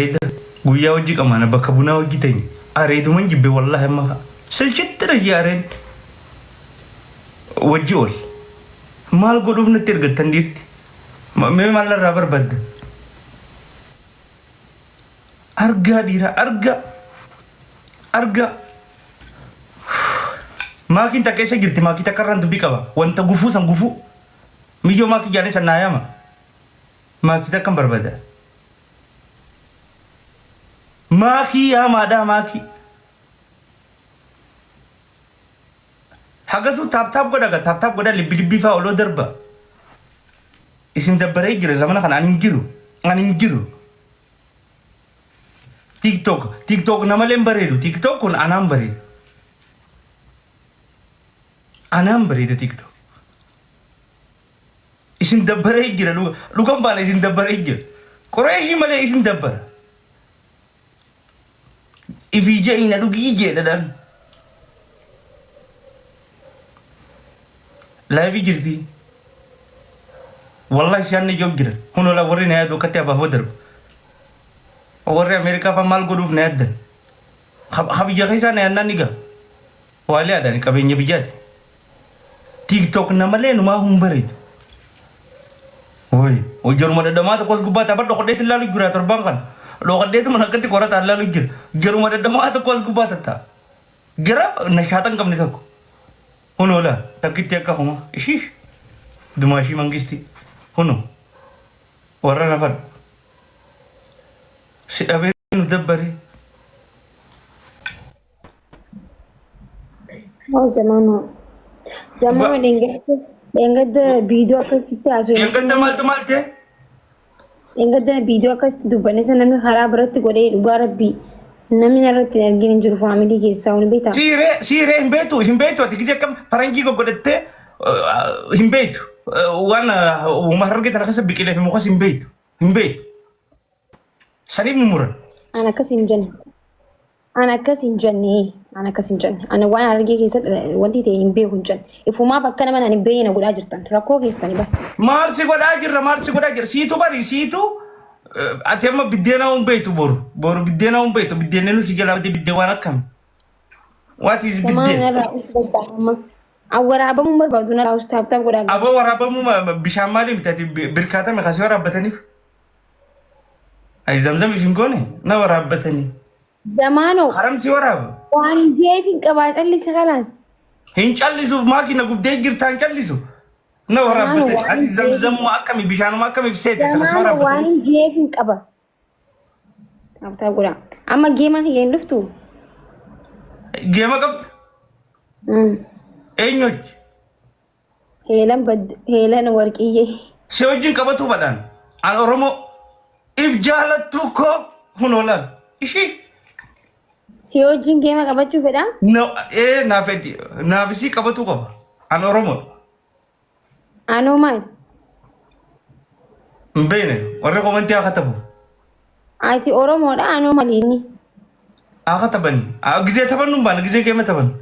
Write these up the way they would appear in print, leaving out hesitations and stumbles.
Areeda guyyaa hojii qamaana bakka bunaa hojii teenya. Areeduman jibbe wallahi amma fa'a. Silchitti rayya areen wajji ool. Maal godhuuf natti ergattan dhiirti? Mee maal narraa barbaaddan? Argaa dhiiraa argaa argaa. Maakiin takka eessa jirti? Maakii takka irraan dubbii qaba. Wanta gufuu san gufuu. Miyyoo maakii jaalee san naa yaama. Maakii takkan barbaada. Maakii yaamaadhaa maakii. Hagasuu taap taap godha gaa taap taap godha libbi libbii faa oloo darba. Isin dabbaree jira zamana kana ani hin jiru. Ani hin jiru. TikTok TikTok namalee hin bareedu. TikTok kun anaan bareedu. Anaan bareeda TikTok. Isin dabbaree jira dhuga dhugan baana isin dabbaree jira. Qureeshii malee isin dabbara. Ifii je'ii na dhugii jeedhadhaan. Laayivii jirti. Wallahi isaan ijoo jiran. Hunola warri na yaadu akkatti abaaboo darbu. Warri Ameerikaa fa'aa maal godhuuf na yaaddan. Ha biyya keessaa na yaadnaan ni gaha. Waaliyaadhaan qabeenya biyyaati. TikTok namalee numaa hun bareedu. Woy, jaruma dhadhamaa tokkos gubbaa tapha dhokodheetti ilaalu jira torbaan kana. Dhokodheetu mana akkatti qorataa ilaalu jira. Jaruma dhadhamaa tokkos gubbaa tatta. Gara nashaata hin qabne tokko. Hunoo laa takkitti akka homa ishiish dumaashii mangisti hunoo warra nafadhu. Si dhabee nu dabbaree. Haa zamaanoo. Zamaanoo dheengadda dheengadda viidiyoo akkasitti haasofne. Dheengadda maaltu maal ta'e? Dheengadda viidiyoo akkasitti dubbanne sana namni karaa biratti godhee dhugaa rabbii namni narratti hin argin hin jiru faamilii keessaa wani beektaa. Siiree siiree hin beektu hin beektu ati gisee akkam faranjii goggodhattee hin beektu waan uuma harargee tana keessa biqilee fi mukas hin beektu hin beektu. Saniif mummuran. An akkas hin jenne. An akkas hin jenne. An akkas hin jenne. Ani waan harargee keessatti wanti ta'e hin beeku hin jenne. Ifumaaf akka nama hin beekne na godhaa jirtan. Rakkoo keessani bara. Maal si godhaa jirra maal si godhaa jirra siitu bari siitu ati amma biddeena hin beektu boru boru biddeena hin beektu biddeenni nu si jalaa badee biddeen waan akkam. What is Samaa biddeen? narraa us bakka amma. An waraabamuu hin barbaadu narraa us taap taap godhaa. Aboo waraabamuu bishaan maalii miti ati birkaatame kasii waraabbataniif? Ay zamzam ishin goone na waraabbatanii. Zamaanoo Haram si waraaba. waan hin jeef hin qabaa callisi kalaas. Hin callisuuf maakii na gubdee jirtaa hin callisu. Na Zamaanoo waraabbatanii. waan Ati hin jeef zamzamuma akkami bishaanuma akkamiif seete takka si Zamaanoo waan waraabbatanii. hin jeef hin qaba. Taap taap godhaa. Amma geema kiyya hin dhuftu. Geema qabda. Eenyu hojii? Heelan bad heelan warqiyyee. Si wajjin qabatuu fadhaan. An Oromoo if jaalattuu koo hunoo laal. Ishii. Si wajjin geema qabachuu fedhaa? Na ee naaf edi naaf isii qabatuu qaba. An Oromoo. Anoo maal? Hin beekne warri komantii haa katabu. Ati Oromoodha anoo maali inni? Haa katabani. Gizee taphannu hin baane gizee geema taphannu.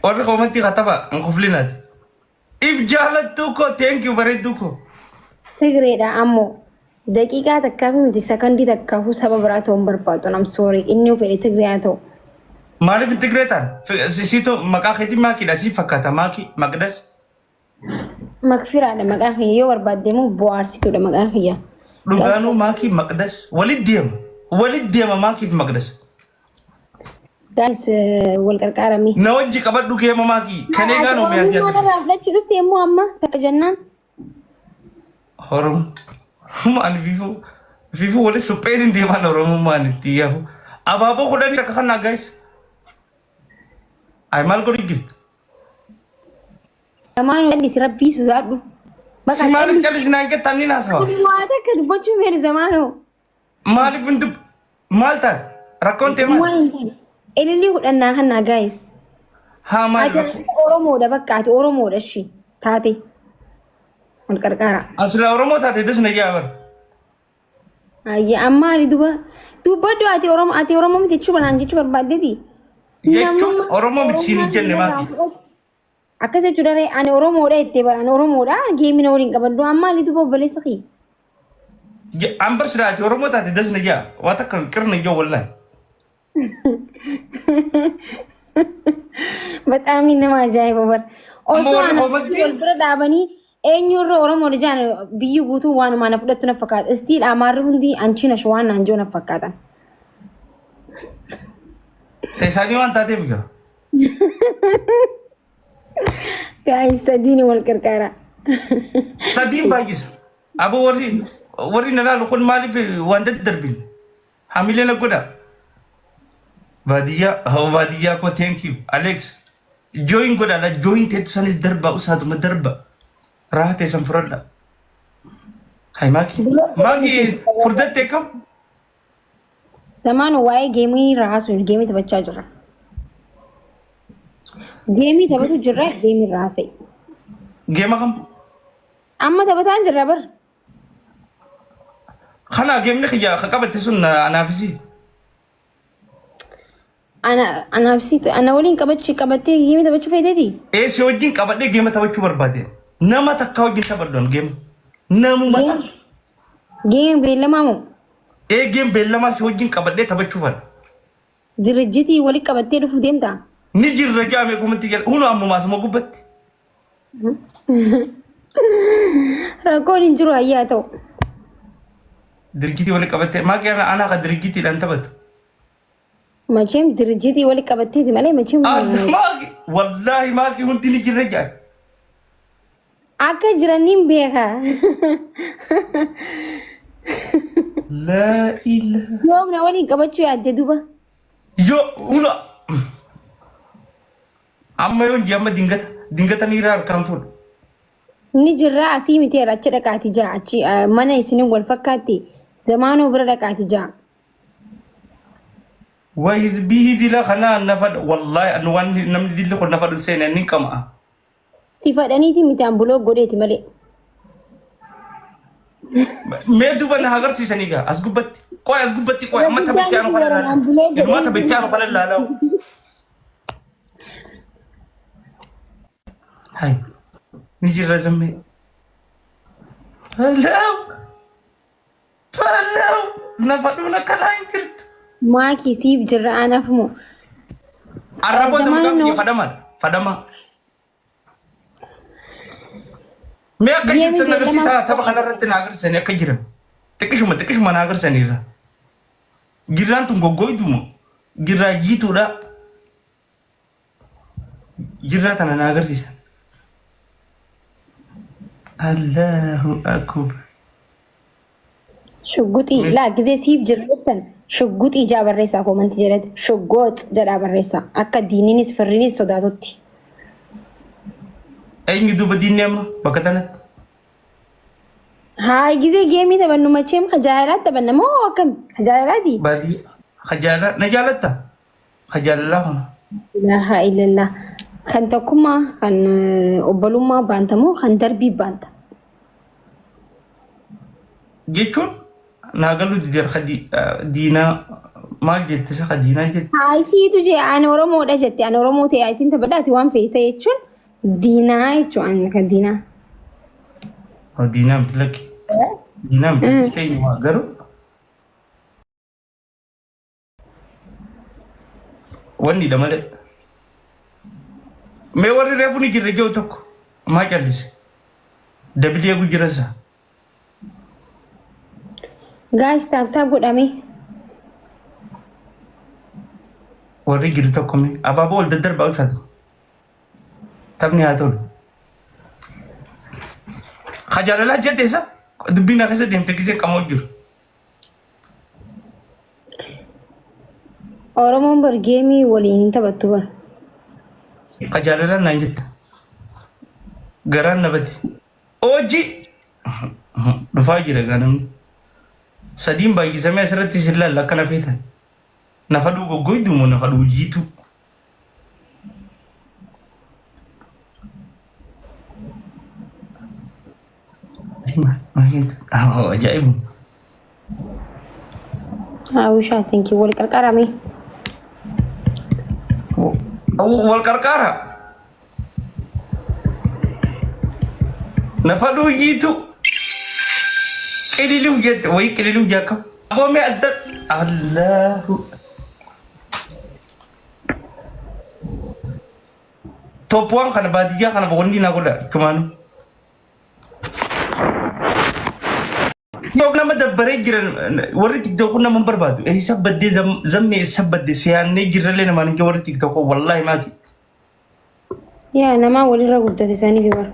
Warri koomantii kataba hin kuflinaati. If jaalattuu koo thank you bareedduu koo. Tigreedha ammoo daqiiqaa takkaaf miti sakandii takkaafuu saba biraa ta'uu hin barbaadu. I'm sorry inni yoo fedhe Tigree haa ta'u. Maaliif hin Tigree ta'an? Siitoo maqaa keetii maakiidha siif fakkaata maakii maqdas. Makfiraadha maqaan kiyya yoo barbaadde immoo bohaarsituudha maqaan kiyya. Dhugaanuu maakii maqdas walit deema walit deema maakii fi maqdas. Guys wal qarqaaramee. Na wajji qabadhu geema maakii kan eegaan oomee asii Oromummaa narraa fudhachuu dhufte immoo amma takka jennaan. Oromummaan fiifuu fiifuu wali supheen hin deeman oromummaan itti yafu. Abaaboo kudhanii takka kan naa guys. Ay maal godhu jirtu? Zamaan callisi rabbii sodaadhu. Bakka Si maaliif callisi. callisi naan jettan ni naasawa. Waa takka dubbachuu feene zamaanoo. Maaliif hin dub maal taate? Rakkoon tee maal? Waan hin taane. Ilillii kudhannaa kannaa gaayis. Haa maal Ati rakkoo? Oromoodha bakka ati Oromoodha ishii taate. Wal qarqaara. Asila Oromoo taate das na jaa bara. Ayya amma ani duba dubbadhu ati Oromoo ati Oromoo miti jechuu banaan jechuu barbaaddeeti. Jechuun Oromoo miti siin hin jenne maaki. Akkas jechuudha ree ani Oromoodha jettee bara ani Oromoodha geemina waliin qabadhu amma maaliitu obboleessa kiyya. An bar silaa ati Oromoo taate das na jaa. Waa takka qirna ijoo wallaahi. Bataami nama ajaa'iba bara. Amma Osoo warri ana komantii wal bira dhaabanii eenyurra Oromoo jaan biyyi guutuu waanuma na fudhattu na fakkaata. Istiil Amaarri hundi anchi na shawaan naan jiru na fakkaatan. Teessaanii waan taateef egaa. Gaa'is sadiin wal qarqaara. Sadiin baay'isa. Aboo warri na laalu kun maaliif waan daddarbin? Hamilee na godha. Baadiyyaa hoo baadiyyaa koo thank you Alex. Join godha la join teettu sanis darba usaatuma darba. Raha teessan fudhadha. Hay maaki. Maaki furdatte kam? Zamaan waa'ee geemii irraa haasa'u geemii taphachaa jirra. Geemii taphatu jirra geemii irraa haasa'e. Geema kam? Amma taphataan jirra bar. Kana geemni kiyya ka qabatte sun anaafisi. Ana anaaf si ana waliin qabachuu qabattee geemii taphachuu feeteeti? Ee si wajjin qabadhee geema taphachuu barbaade. Nama takka wajjin taphadhu geema. Namuma takka. Geemii beellamaa moo? Ee geem beellamaa si wajjin qabadhee taphachuu fadha. Dirrijjitii walitti qabattee dhufuu deemtaa? Ni jirra jaamee kumatti jala. Hunu ammumaa asuma gubbatti. Rakkoon hin jiru hayyaa ta'u. Dirjitii walitti qabattee maaqii ana anaa ka dirjitiidhaan taphatu. Macheem dirjitii walitti qabatteeti malee macheem Maaqii wallaahi maaqii hundi ni jirra jaan. akka jiraniin beeka. Laa ilaaha. Yoom na waliin qabachuu yaadde duba? Yoo huna amma yoon jee amma dingata dingata niiraa harkaan fuudha. Ni jirraa asii miteera achi dhaqaati jaa achi mana isinin wal fakkaatti zamaanoo bira dhaqaati jaa. Waa hizbii dila kanaa nafa wallaahi ani waan namni dilli kun nafa dhuseen ni qama'a. Si fadhaniiti miti an buloo godheeti malee. Mee duuba na agarsiisanii gaa as gubbatti. Qoy as gubbatti qoy amma Guddaan taphichaa nu kana warra laala. an buloo Ilmaa godhee taphichaa nu kana laala. Hai ni jirra zammee. Hello hello nafa dhuun akkanaa hin jirtu. Maakii siif jirra anaaf moo. Arraboota Zamaanoo maqaan kiyya fadhamaan fadhamaa. Mee akka Geemii jirtan beellamaa agarsiisaa tapha kanarratti na agarsiisanii akka jiran. Xiqqishuma xiqqishuma na agarsiisaniirra. Girraan tun goggoytuuma. Girraa jiituudha. Girraa tana na agarsiisan. Allahu akbar. Shugguxii laa gizee siif jirra jettan shugguxii jaa barreessaa koomantii jedhati shuggoox jedhaa barreessaa akka diininis firrinis sodaatutti. Eenyu duuba diinni amma bakka tanatti? Haa gizee geemii taphannu macheem kajaalaatti taphanna moo akkami kajaalaati? Baadiyyaa. Kajaala na jaalatta? Kajaalalaa kana. Ilaaha illallah. Kan tokkummaa kan obbolummaa baanta moo kan darbii baanta? Jechuun naa galuu dideera ka diinaa maal jette isa ka diinaa jette? Haa isiitu jee ani Oromoodha jette ani Oromoo ta'e atiin taphadhaati waan feete jechuun diinaa jechuun ani kan diinaa. Oh, diinaa miti lakki. Diinaa miti lakki eenyumaa garuu wanni dha malee. Mee warri reefu ni jirre jiru tokko maa callise? Dabilii eegu jira isaa. Guys tap tap godhame. Warri jiru tokko mee abaaboo ol daddarbaa ulfaatu. Taphni haa tolu. Ka jaalalaa jette isa dubbiin na keessa deemte gisee qamoo jiru. Oromoon bar geemii waliin hin taphattu bar. Ka jaalalaa naan jette. Garaan na bade. Hojii dhufaa jira egaa namni. Sadiin baay'isamee asirratti isin laalla akka na feetan. Nafa dhuu goggoydu moo nafa dhuu jiituu? Ajaa'ibu. Hawwishaa thank you wal qarqarame. Wal qarqaara. Nafa dhuuyiitu qililuu jette wayii qililuu jaakam. Aboo mee as dar Allahu. Top waan kana baadiyyaa kana wanni naa godha kumaanu. TikTok nama dabbaree jiran warri TikTok kun nama hin barbaadu. Eessa baddee zammee eessa baddee siyaannee jirrallee namaan hin jiru warri TikTok wallaahi maaki. Yaa namaa walirra guddate saniif bara.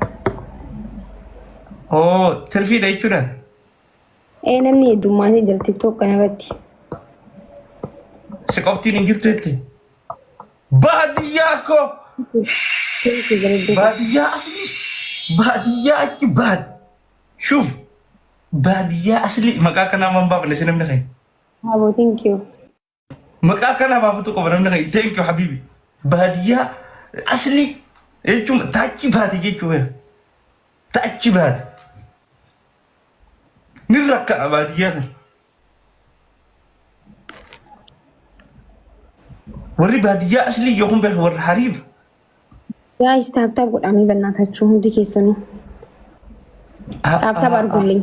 Oo tirfiidha jechuudha. Ee namni heddummaatee jira TikTok kanarratti. Si qoftiin hin jirtu jette. Baadiyyaa koo baadiyyaa aslii baadiyyaa achi baad shuuf baadiyyaa aslii maqaa kanaa man baafne si namni keenya. Abo thank you. Maqaa kanaa baafatu qaba namni keenya. Thank you habibi. Baadiyyaa aslii jechuun taachi baate jechuudha. Taachi baate. Ni rakka'a baadiyyaa kana. Warri baadiyyaa aslii yookiin beeku warra hariiba. Guys tap tap godhamee bannaatachuu hundi keessanuu. Tap tap argullee.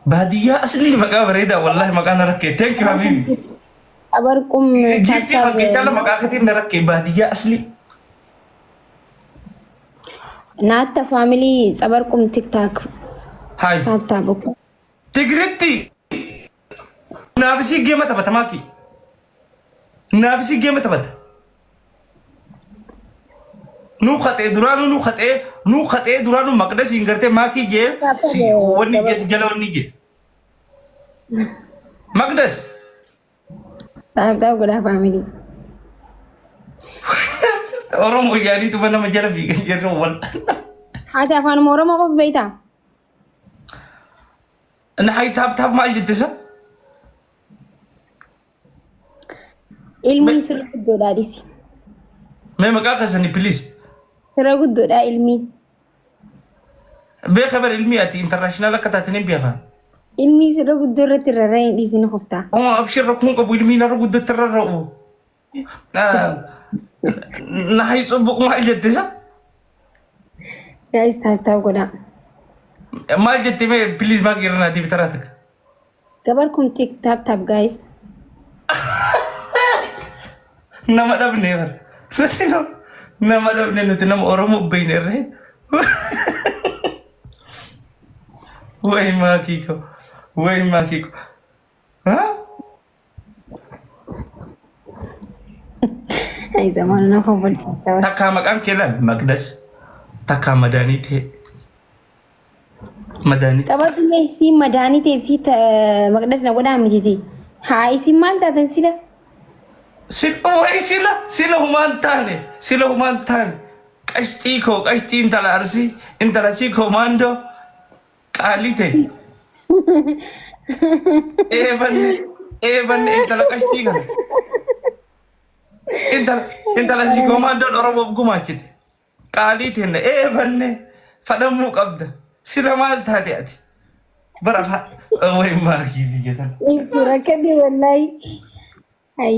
Baadiyyaa aslii maqaa bareedaa wallahi maqaa na rakkee. Thank you habibi. Abarqum tap Giiftii tap. kan keechaa maqaa keetiin na rakkee baadiyyaa aslii. Naatta family tsabarqum TikTok Hayi. tap tap. Okay. Tigiritti naafisii geema taphata maaki. Naafisii geema taphata. Nuu qaxee duraanuu nuu qaxee nuu qaxee duraanuu maqdasiin gartee maakii jee si wanni jee si jala wanni jee. Maqdas. Tap tap godhaa family. Oromoo yaadiituma nama jala fiigan jirru wal. Ati afaan Oromoo qofa beektaa? Nahay tap tap maal jette sa? Ilmiin sirra guddoodhaa dhisi. Mee maqaa keessanii please. Sirra guddoodhaa ilmiin. Beeka bar ilmii ati international akka taate ni beeka. Ilmii sirra guddoo irratti rarra'ee hin dhiisini koftaa. Oh abshir rakkoon qabu ilmii narra guddatti rarra'u. Nahay tsubbuq maal jette sa? Guys tap tap godhaa. Maal jette mee please maal irra naa deebi taraa takka. Gabarkum tik tap tap guys. Nama dhabne bar. Nuti nama dhabne nuti nama Oromoo beekne irree. Way maakii ko. Way maakii ko. Ha? Ay zamaana na kofalchiisa. Takkaa maqaan kee laal Maqdas. Takkaa madaanii ta'e. Madaanii. Qabadhu mee si madaanii ta'eef si maqdas na godhaa mititi. Haa isin maal taatan sila? Way sila sila humaan taane sila humaan taane qashxii koo qashxii intala arsii intala sii koomaandoo qaalii ta'e. Eebanne eebanne intala qashxii kana. Intala intala sii koomaandoon Oromoof gumaachite. Qaalii teenna eebanne fadhamuu qabda. Sila maal taate ati? Bara fa way maakii biyya tana. Rakkadhe wallahi. Ay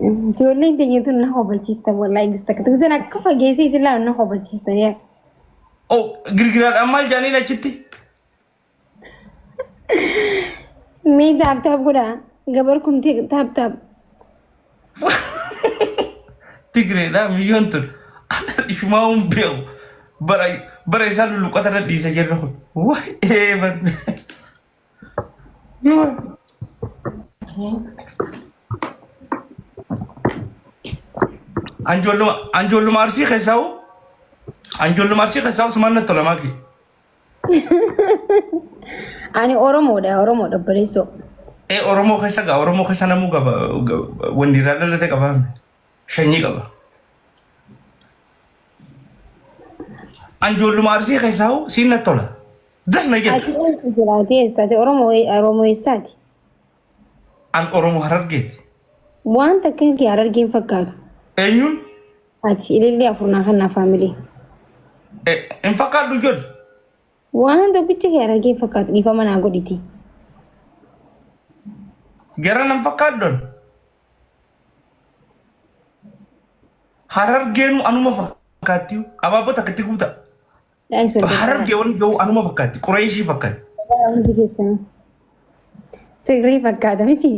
ijoolleen teenya tun na kofalchiistan wallahi gista isin akka fageessee isin laalu na kofalchiistan yaa. Oh girgiraadhaan maal jaaniin achitti? Mee tap tap godhaa gabar kumtee tap tap. Tigreedha miyyoon tun. Ishumaa hin beeku. Bara bara isaan lulluqqata irra dhiisa jirra kun. Way eebanne. Anjoolluma anjoolluma arsii keessaa hoo? Anjoolluma arsii keessaa hoo sumaan natti tola maaki? Ani Oromoodha Oromoodha obboleessoo. Ee Oromoo keessa gaa Oromoo keessa namuu qaba wanni irraa dhalate qaba shanyii qaba. Anjoolluma arsii keessaa hoo siin natti tola. Das na jedha. Ati eessa jiraate eessaati Oromoo Oromoo eessaati? An Oromoo Harargeeti. Waan takka kee Harargeen fakkaatu. Eenyuun? Ati ilillee afurnaa kan naa family. Hin fakkaadhu ijoollee. Waan tokkicha kee Harargeen fakkaatu dhiifama naa godhiti. Gara nan fakkaaddoon. Harargeenu anuma fakkaata. fakkaatti. Abaaboo takka itti guuta. Guys, wal gargaara. Harargee wanni jiru anuma fakkaatti. Qureeshii fakkaatti. Gargaara hundi keessanuu. Tigree fakkaata miti.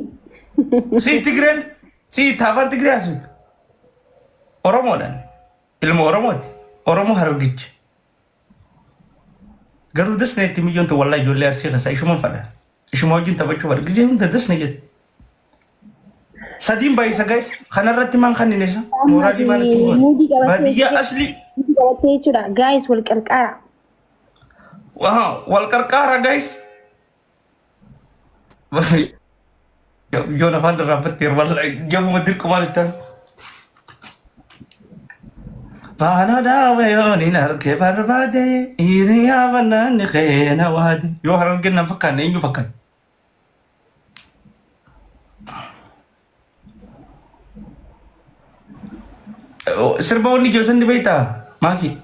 Si Tigreen si taafaan Tigree asuuti. Oromoodhaan. Ilma Oromooti. Oromoo Harargicha. Garuu dasna itti miyyoontu wallaa ijoollee Arsii keessaa ishuma fadha. Ishuma wajjin taphachuu fadha. Gizee hunda dasna jedhu. Sadiin baay'isa guys. Kanarratti maan kan inni isa? Mooraalii maal itti bu'an? Muudii qabattee Baadiyyaa aslii. Muudii qabattee jechuudha. Guys, wal qarqaara. Wal qarqaara guys. Yoon afaan irraa fatteer wallaahi gamuma dirqumaan itti hafu. Faana dhaabe yoon hin arge barbaade hiriyaa bannaan keena waade. Yoo harargeen nan fakkaanne eenyu fakkaate? Sirba wanni jiru san ni beektaa? Maaki.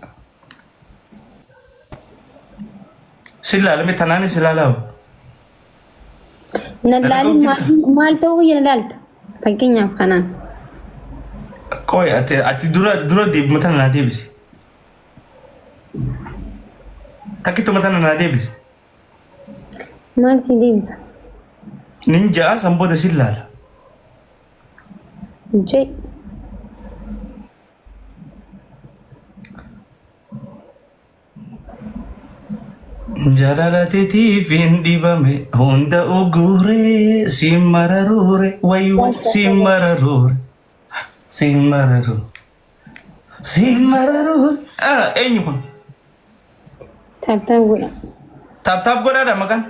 Si ilaalame tanaanis ilaalaa. Nan laalin maal ta'uu kiyya na laalta. Fakkeenyaaf kanaan. Qoy ati dura dura deebima tana naa deebisi. Takkituma tana naa deebisi. Maal si deebisa? Nin ja'a san booda si laala. Jee. Jaalala teetiif hin dhibame hunda uguure si mararuure way way si mararuure si mararuure si mararuure. Ah, eenyu kun? Taap taap godha. Taap taap godhaadha maqaan.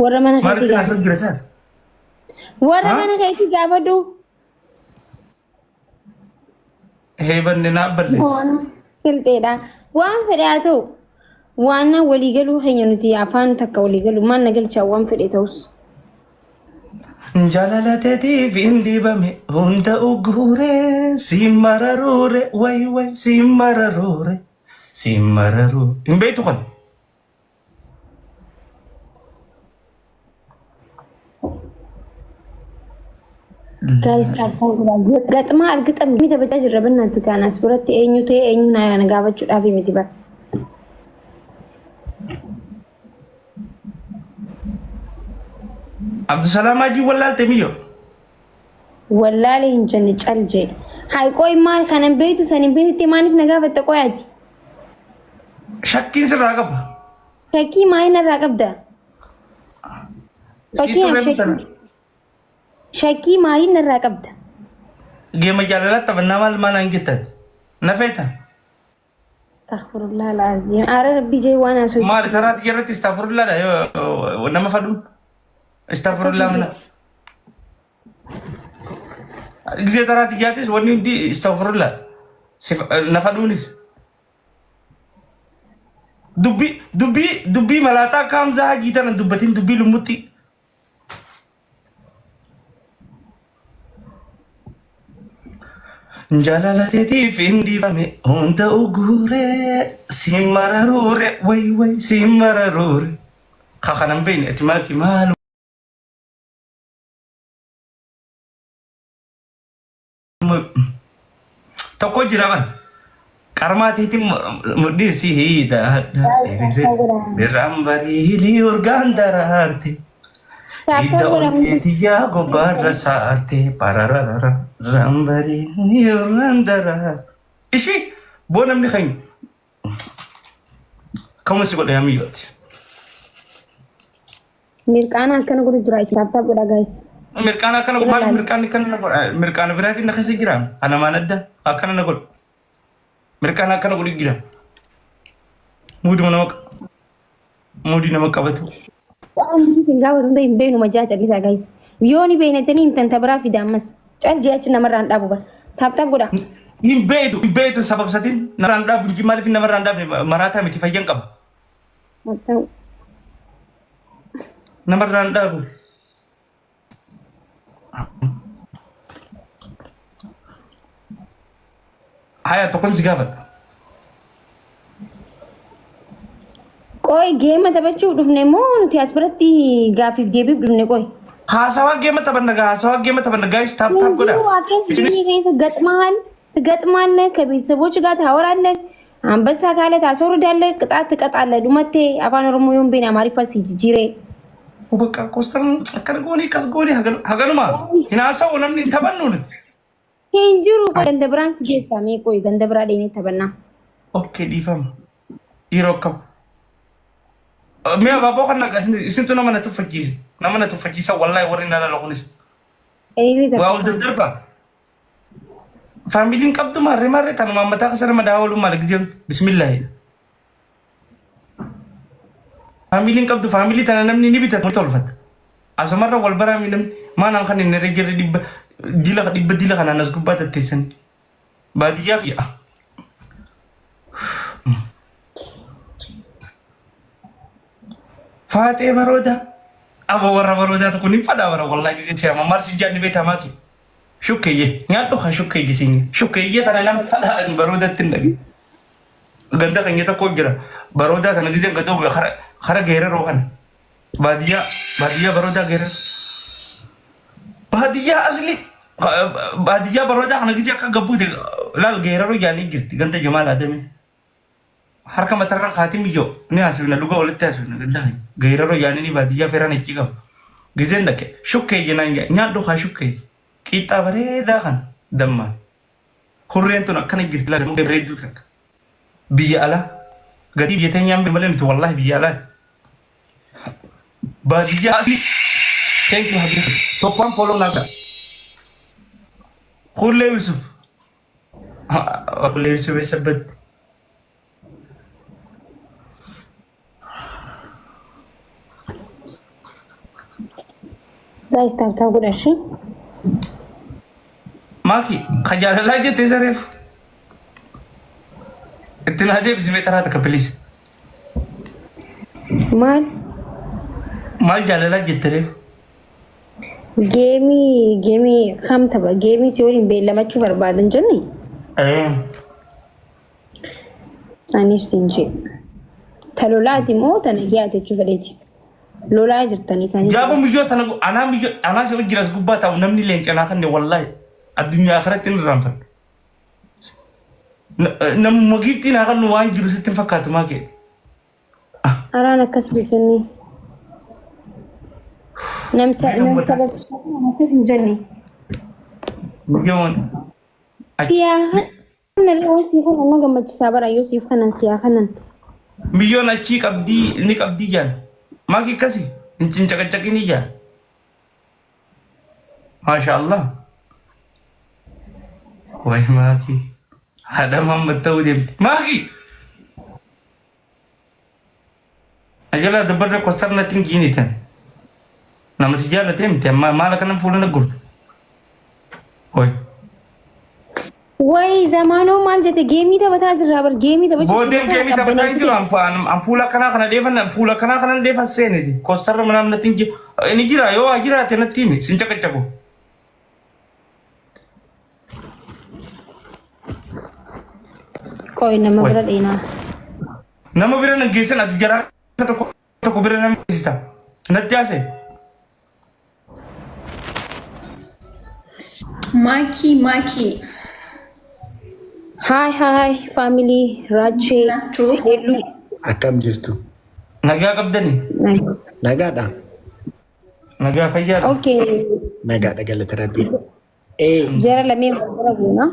Warra mana keetii Maalitti gaafadhu. naasoo jira isaan? Warra Ha? mana keetii gaafadhu. Heebanne naa balleessi. Silxeedha. Waan fedhe haa ta'u. Waan walii galuu keenya nuti afaan takka walii galu maal na galchaa waan fedhe ta'us. Jaalala teetiif hin dibame hunda uguure si mararuure way way si mararuure si mararuure. Hin beektu kan? Guys, tap tap godhaa. Gaxmaa argita miti taphachaa jirra bannaatti kaan as biratti eenyu ta'e eenyu na gaafachuudhaaf miti bara. Abdusalaam Hajii wallaalte miyyo. Wallaale hin jenne cal jee. Hay qoy maal kanan beektu san hin beektutti maaliif na gaafatta qoy ati? Shakkiin sirraa qaba. Shakkii maalii narraa qabda? Siitu Fakkeenyaaf reefu tana. shakkii maalii narraa qabda? Geema jaalalaa taphannaa maal maal aan jettaati? Na feeta? Astaghfirullah alazim. Ara rabbi jee waan haasoo. Maali karaa irratti istaafurullaadha yoo nama fadhuun? Istaafurullaa mana. Gisee taraa tiyyaatis wanni hundi istaafurullaa. Na fadhuunis. Dubbii dubbii dubbii malaaxaa akka Hamzaa Hajii tana dubbatin dubbii lummuxxii. Jaalala teetiif hin dhiifame hunda uguuree si mararuure way way si mararuure. Ka kanan beekne ati maaki maal Tokko jira bara. Qarmaa teetiin mudhii si hidhaadha. Birraan bariilii urgaan daraarte. Hidda ol seetiyyaa gobbaarra saarte. Barararara. Birraan bariilii urgaan daraarte. Ishii boo namni keenya. Akkuma si godhe yaamiyyooti. Mirqaana akkana godhu jira tap tap godha guys. Mirqaana akkana maal mirqaanni akkana na godha mirqaana biraatiin na keessa jira kana maan adda akkana na godhu mirqaana akkana godhu jira muuduma nama muudii nama qabatu. Waan isin gaafatu hunda hin beeknu majaa callisaa guys. Yoo ni beeknatanii hin tanta biraa fida ammas. Cal jee achi namarraan dhaabu bara. Tap tap godha. Hin beektu hin beektu sababsatiin namarraan dhaabu hin maaliif namarraan dhaabne maraataa miti fayyan qaba. Tap tap. Namarraan dhaabu. Haya tokkon si gaafadha. Qoy geema taphachuuf dhufne moo nuti as biratti gaaffiif deebiif dhufne qoy. Haasawaa geema taphanna gaa haasawaa geema taphanna guys tap tap godha. Hin jiru akkas Isinis biyyi keessa gaxmaal. ትገጥማለህ፣ ከቤተሰቦች ጋር ታወራለህ፣ አንበሳ ካለ ታስወርዳለህ፣ ቅጣት ትቀጣለህ። ዱመቴ አፋን ኦሮሞ yoon beene Amaariffa si jijjiiree. Bakka koostan akkana goonee akkas goonee haganuma hin haasa'u namni hin taphannu nuti. Hin jiru ganda biraan si geessaa mee qoy ganda biraa dheenee taphannaa. Okay, dhiifama. Yeroo akkam. Mee abaaboo kan naqa isintu nama na tuffachiise. Nama na tuffachiisa wallahi warri na lala kunis. Ililii Waa ol takka. daddarba. Faamiliin qabdu maarree maarree tanuma mataa keessa nama daawwalu ooluu maal gijeen bismillaahi. Faamiliin qabdu faamilii tana namni ni bitata tolfata. Asumarra wal baraami namni maanaan kan inni irra jirre dhibba dila dhibba dila kanaan as gubbaa tatteessan. Baadiyyaa kiyya. Faaxee baroodaa. Abo warra baroodaa tokko ni fadhaa bara wallahi gisee si'ama maal si jaanni beekamaa kee. Shukkeeyye nyaadhu haa shukkeeyye siin shukkeeyye tana nama fadhaa baroodatti hin dhage. Ganda keenya tokko jira baroodaa kana gisee gadoo bu'e kara geeraroo kana. Baadiyyaa baadiyyaa baroodaa geeraroo. Baadiyyaa asli baadiyyaa baroodaa kana gisee akka gabbuute laal geeraroo jaanii jirti ganda Jamaal Adamee. Harka matarra kaatii miyyoo ni haasofna dhuga walitti haasofna ganda keenya. Geeraroo jaanii baadiyyaa feeraan achi qaba. Giseen dhaqe shukkee jenaan nyaadhu haa shukkee qiixxaa bareedaa kana dammaan. Hurreen tun akkana jirti laal bareedduu takka. Biyya alaa gatii biyya teenyaan malee nuti wallaahi biyya alaa. Baadiyyaa asli. Thank you Habib. Tokkoon follow naa godha. Kullee Yusuf. Kullee Yusuf eessa badde? Guys, tap tap godha ishee. Maaki ka jaalalaa jettee sareef. Itti naa deebisi mee taraa takka please. Maal? Maal jaalalaa jette reef? Geemii geemii kam tapha? Geemii si waliin beellamachuu barbaadan jenne? Eh. Aniif siin jee. Ta lolaati moo ta nagayaati jechuu fedheeti. Lolaa jirtanii isaanii. Jaaba miyyoo tana anaa miyyoo anaa si wajjin as gubbaa taa'u namni leencanaa kanne wallaahi addunyaa akhiratti hin irraanfadhu. Namuma giiftii naa kannu waan jiru sitti hin fakkaatu maa kee. Araan akkas hin jenne. Namsa namsa akkas hin jenne. Miyyoon achi. Siyaa kanan waan sii kanan na gammachiisaa bara yoo siif kanan siyaa kanan. Miyyoon achii qabdii ni qabdii jaan. Maaki akkasi hin cincaqacaqinii jaan. Maasha Allah. Way maaki. Haadha Muhammad ta'uu deemti. Maaki! Ajalaa dabbarra kostar natti hin giinitan. Nama si jaalatee miti amma maal akkanan fuula na gurtu. Way. Way zamaanoo maal jette geemii taphataa jirraa bar geemii taphachuuf Boodeen geemii taphataa hin jiru an fuula akkanaa kana dheefan fuula akkanaa kana dheefan seeniti. Kostarra manaan natti hin jiru. Inni jira yoo waa jiraate natti himi sin caqacaku. Qoy nama Way. bira dheenaa. Nama bira na geessan ati jaraa tokko tokko bira nama geessita. Natti haasa'e. Maakii maakii Hi hi family Raachee ናችሁ? Heelluu. Akkam jirtu? Nagaa qabdanii? Nagaadha. Nagaa fayyaadha. Okay Nagaadha galata rabbii. Ee jara lameen wal bira buuna.